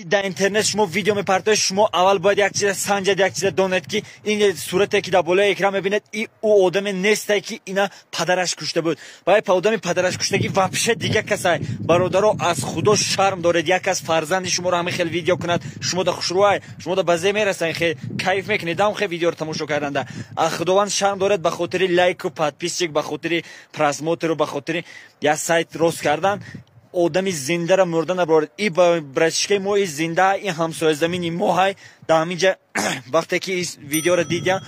Дар интернет шумо видео мепартоед, шумо аввал бояд як чиза санҷед, як чиза донед, ки ин сурате, ки дар болои экран мебинед, и ӯ одаме несте, ки ина падараш кушта буд. Вай одами падараш куштагӣ вообще дига касай. Бародаро, аз Худо шарм доред. Як кас фарзанди шуморо ҳамин хел видео кунад, шумо да хушрӯай, шумо да базе мерасен, хел кайф мекунед ам хел видеоро тамошо карданда. Аз Худованд шарм доред. Ба хотири лайку подписчик, ба хотири просмотру, ба хотири як сайт рост кардан одами зиндара мурда набароред. И братишкаи мо и зинда, и ҳамсоязамини мо ҳай. Дар ҳаминҷа вақте ки видеоро дидям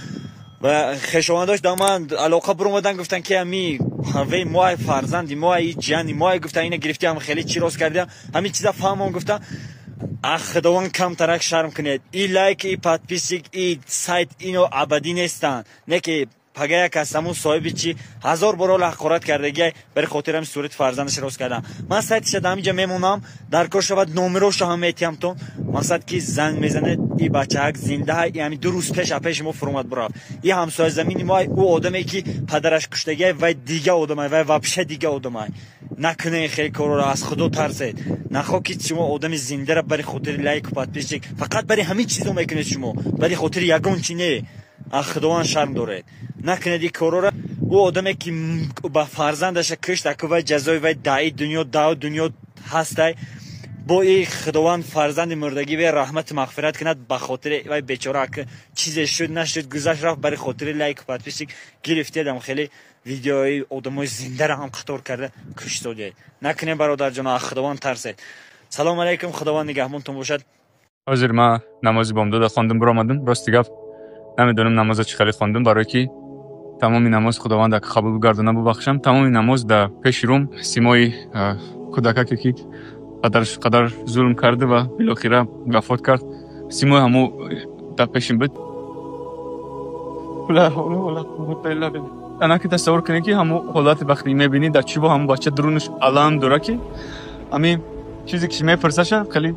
ва хешовандош дар ман алоқа биромадан, гуфтанд, ки ами вей моай, фарзанди моай, и ҷани моай. Гуфтан, ина гирифтиам, хеле чӣ рост кардиам, ҳамин чиза фаҳмон. Гуфтан, ах, Худованд, камтарак шарм кунед. И лайк, и подписчик, и сайт ино абадӣ нестанд, не ки пага як аз ҳамун соҳиби чи ҳазор бор ола ҳақорат кардагиай, барои хотири ҳамин сурати фарзандаш рост кардам. Ман сайтиша дар ҳаминҷа мемонам, дар кор шавад, номероша ҳам метиҳамтон. Мақсад, ки занг мезанед. И бачаак зинда, и ҳами 2 рӯз пеш пеши мо фуромад бурафт. И ҳамсоя замини мо, ӯ одаме, ки падараш куштагиай, вай дига одамай, вай вообще дига одамай. Накунед хеле корро, аз Худо тарсед. Нахо ки шумо одами зиндара барои хотири лайку подписчик, фақат барои ҳамин чизо мекунед шумо, барои хотири ягон чи не. Аз Худованд шарм доред, накунед ин корора. Ӯ одаме, ки ба фарзандаша кушт, аку вай ҷазои вай даи дунё, дау дунё ҳастай. Бо и Худованд фарзанди мурдагӣ ве раҳмату мағфират кунад. Ба хотири вай бечора ака чизе шуд, нашуд, гузашт, рафт. Барои хотири лайку подписчик гирифтедам, хеле видеои одамои зиндара ҳам қатор карда куштодед. Накунед, бародарҷоно, аз Худованд тарсед. Салому алайкум, Худованд нигаҳбонтон бошад. Ҳозир ман намози бомдода хондум, биромадам. Рости гап, намедонам намоза чӣ хеле хондум, барое ки тамоми намоз Худованд ака қабул бигардона, бубахшам. Тамоми намоз дар пеши рум симои кӯдакаке, ки падараш қадар зулм карда ва билохира вафот кард, симои ҳамо дар пешим буд. Ла ҳавла вала қуввата илла билла. Ана ки тасаввур кунед, ки ҳамо ҳолати вақте мебинӣ, дар чӣ бо ҳамо бача дурунаш алам дора, ки ами чизе ки мепурсаша хеле,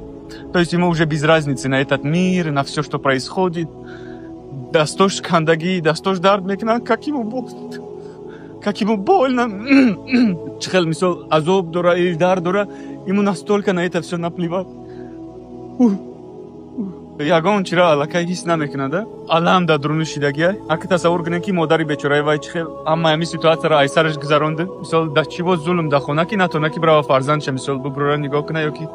то есть ему уже без разницы на этот мир, на все, что происходит. Дастош кандагӣ, дастош дард мекунанд, как ему как ему больно, чӣ хел мисол азоб дора и дард дора, ему настолько на это все наплевать. Ягон чиро аллакай ҳис намекунад, алам дар дуруни шидагия. Ака тасаввур кунед, ки модари бечораи вай чӣ хел ҳама ҳамин ситуатсияро айсараш гузаронда. Мисол, дар чӣ бо зулм дар хона, ки натона ки бирава фарзандша, мисол, бубурора нигоҳ куна, ё ки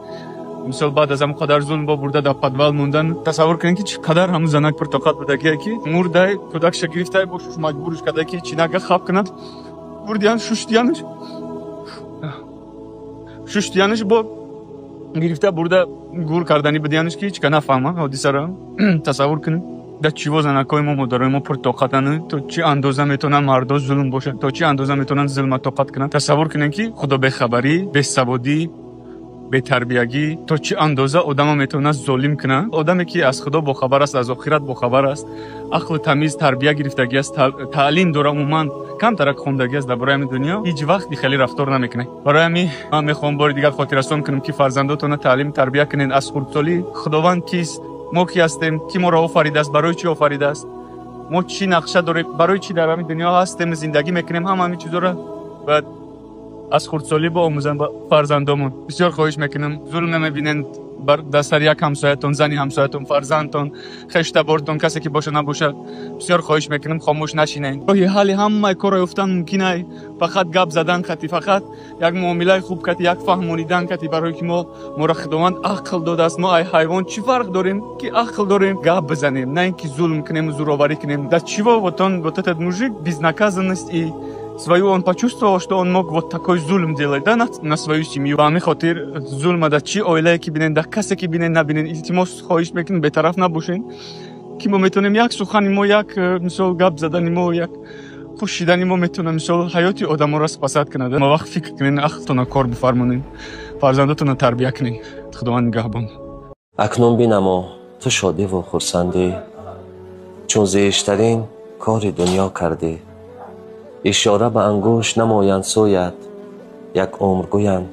мисол баъд аз ҳамон қадар зулм бо бурда дар подвал мондан. Тасаввур кунед, ки чӣ қадар ҳамун занак пуртоқат будагия, ки мурдай кӯдакша гирифтай, бошуш маҷбурш карда, ки чинага хаб кунад. Бурдиян, шуштиянаш, шуштиянаш, бо гирифта бурда гур кардани будиянаш, ки ҳеч ка нафаҳма ҳодисаро. Тасаввур кунед, дар чӣ во занакҳои мо, модарои мо пуртоқатанд, то чӣ андоза метавонанд мардо зулм бошанд, то чӣ андоза метавонанд зулма тоқат кунанд. Тасаввур кунед, ки худо бехабарӣ, бесаводӣ, бетарбиягӣ то чӣ андоза одама метавонад золим кунад. Одаме, ки аз Худо бохабар аст, аз охират бохабар аст, ақлу тамиз, тарбия гирифтагӣ аст, таълим дора, умуман камтарак хондагӣ аст дар бораи ҳамин дунё, ҳеҷ вақт хеле рафтор намекунад. Барои ҳамин ман мехоҳам бори дигар хотиррасон кунам, ки фарзандотонро таълим тарбия кунед аз хурдсолӣ. Худованд кист, мо ки ҳастем, ки моро офаридааст, барои чӣ офаридааст, мо чӣ нақша дорем, барои чӣ дар ҳамин дунё ҳастем, зиндагӣ мекунем, ҳама ҳамин чизоро бояд аз хурдсолӣ боомӯзанд ба фарзандомон. Бисёр хоҳиш мекунам, зулм намебинед дар сари як ҳамсоятон, зани ҳамсоятон, фарзандтон, хештабортон, касе ки боша набошад, бисёр хоҳиш мекунам, хомӯш нашинед. Роҳи ҳалли ҳамаи корро ёфтан мумкин ай фақат гап задан кати, фақат як муомилаи хуб кати, як фаҳмонидан кати, барое ки мо моро Худованд ақл додааст. Мо ай ҳайвон чӣ фарқ дорем, ки ақл дорем? Гап бизанем, на ин ки зулм кунему зӯроварӣ кунем. Да чего вот он, вот этот мужик, безнаказанность и свою он почувствовал, что он мог вот такой зулм делать, да, на свою семью. Ба ҳамин хотир зулма да чӣ оилае ки бинен, да касе ки бинен, набинен, илтимос, хоҳиш мекунем, бетараф набошен, ки мо метавонем як сухани мо, як мисол гап задани мо, як пӯшидани мо метавонад, мисол, ҳаёти одаморо спасать кунад. Ма вақт фикр кунен, ақлтона кор бифармонен, фарзандотона тарбия кунен. Худованд нигаҳбон. Акнун бинамо ту шодиву хурсандӣ, чун зиштарин кори дунё кардӣ. Ишора ба ангушт намоянд сӯят, як умр гӯянд,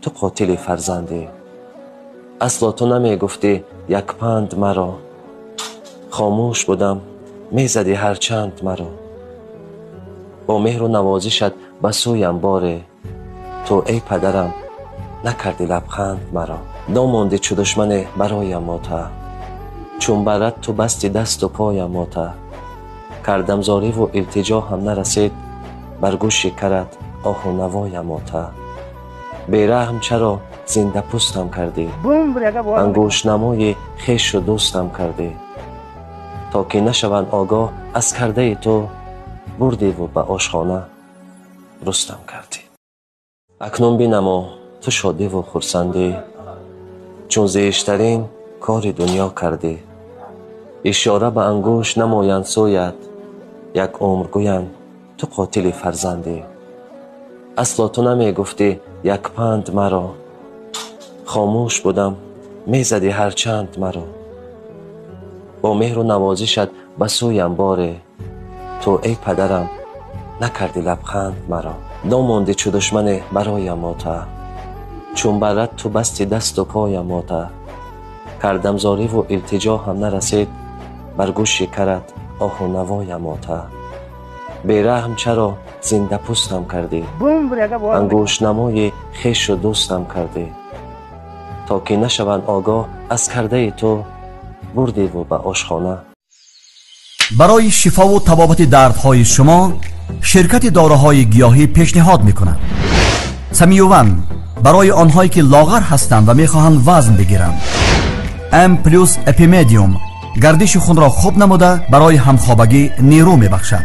ту қотили фарзандӣ. Асло ту намегуфтӣ як панд маро, хомӯш будам, мезадӣ ҳарчанд маро. Бо меҳру навозишат ба сӯям боре ту, эй падарам, накардӣ лабханд маро. Домондӣ чу душмане бароям мота, чун барад ту басти дасту поям мота. Кардам зориву илтиҷо ҳам нарасид, бар гӯши карат оҳу навоям мота. Бераҳм чаро зиндапӯстам кардӣ, ангуштнамои хешу дӯстам кардӣ. То ки нашаванд огоҳ аз кардаи ту, бурдиву ба ошхона рустам кардӣ. Акнун бинамо ту шодиву хурсандӣ, чун зиштарин кори дунё кардӣ. Ишора ба ангушт намоянд сӯят, як умр гӯянд ту қотили фарзандӣ. Асло ту намегуфтӣ як панд маро, хомӯш будам мезадӣ ҳарчанд маро. Бо меҳру навозишат ба сӯям боре, ту эй падарам накардӣ лабханд маро. Домондӣ чу душмане бароям мота, чун барад ту басти дасту поям мота. Кардам зориву илтиҷо ҳам нарасид, бар гӯши карат оҳу навоям мота. Бераҳм чаро зиндапӯстам кардӣ, ангуштнамои хешу дӯстам кардӣ. То ки нашаванд огоҳ аз кардаи ту, бурдиву ба ошхона. Барои шифову табобати дардҳои шумо ширкати доруҳои гиёҳӣ пешниҳод мекунад. Самиюван барои онҳое ки лоғар ҳастанд ва мехоҳанд вазн бигиранд. М плюс Эпимедиум гардиши хунро хуб намуда барои ҳамхобагӣ нерӯ мебахшад.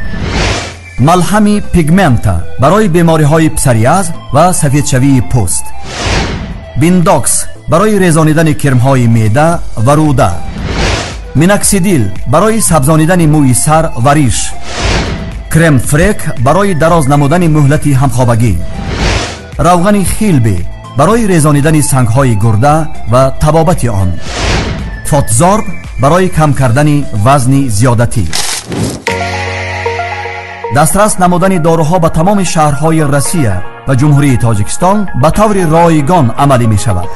Малҳами пигмента барои бемориҳои псориаз ва сафедшавии пӯст. Биндокс барои резонидани кирмҳои меъда ва рӯда. Миноксидил барои сабзонидани мӯи сар ва риш. Крем фрек барои дароз намудани муҳлати ҳамхобагӣ. Равғани хилби барои резонидани сангҳои гурда ва табобати он. Фотзорб барои кам кардани вазни зиёдатӣ. Дастрас намудани доруҳо ба тамоми шаҳрҳои Россия ва Ҷумҳурии Тоҷикистон ба таври ройгон амалӣ мешавад.